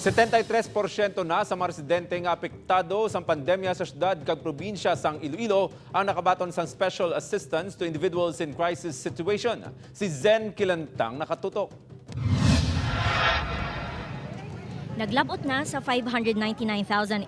73% na sa mga residente nga apektado sa pandemya sa syudad kag probinsya sang Iloilo ang nakabaton sang special assistance to individuals in crisis situation. Si Zen Kilantang nakatutok. Naglabot na sa 599,898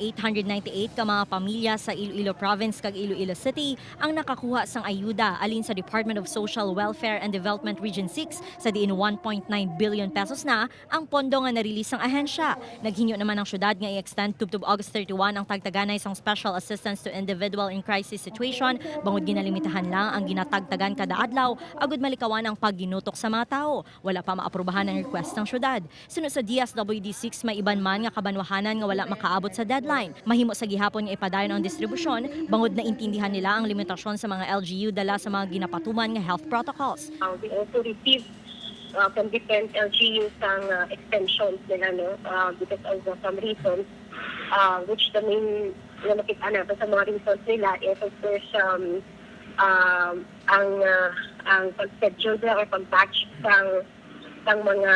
ka mga pamilya sa Iloilo Province kag Iloilo City ang nakakuha sang ayuda alin sa Department of Social Welfare and Development Region 6, sa diin ₱1.9 billion na ang pondo nga na-release sang ahensya. Naghinyo naman ang syudad nga i-extend tubtob August 31 ang tagtaganay sang Special Assistance to Individual in Crisis Situation, bangod ginalimitahan lang ang ginatagtagan kada adlaw agud malikawan ang pagginutok sa mga tao. Wala pa maaprubahan ang request ng syudad. Suno sa DSWD 6, may iban man nga kabanwahanan nga wala makaabot sa deadline. Mahimo sa gihapon nga ipadayon ang distribusyon bangod naintindihan nila ang limitasyon sa mga LGU dala sa mga ginapatuman nga health protocols. We also received from different LGUs ang extensions nila, no, because of some reasons, which the main na nakita natin sa mga reasons nila is, of course, ang pag-schedule nila or pag-batch ng mga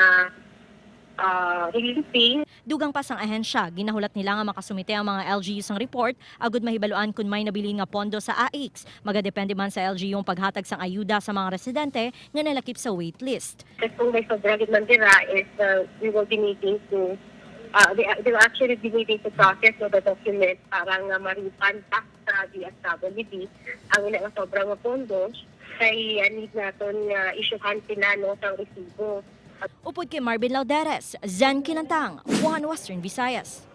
releasing. Dugang pa sang ahensya, ginahulat nila nga makasumite ang mga LGU sang report agud mahibaluan kung may nabilin nga pondo sa AICS. Magadepende man sa LGU ang paghatag sang ayuda sa mga residente nga nalakip sa waitlist. Kasi kung may sobra gid man dira is we will be needing to they will actually be needing to process, no, the document para nga ma-refund back sa DSWD ang ina nga sobra nga pondo, kay need naton nga isyuhan sila, no, sang resibo. Upod kay Marvin Lauderes, Zen Kinantang, One Western Visayas.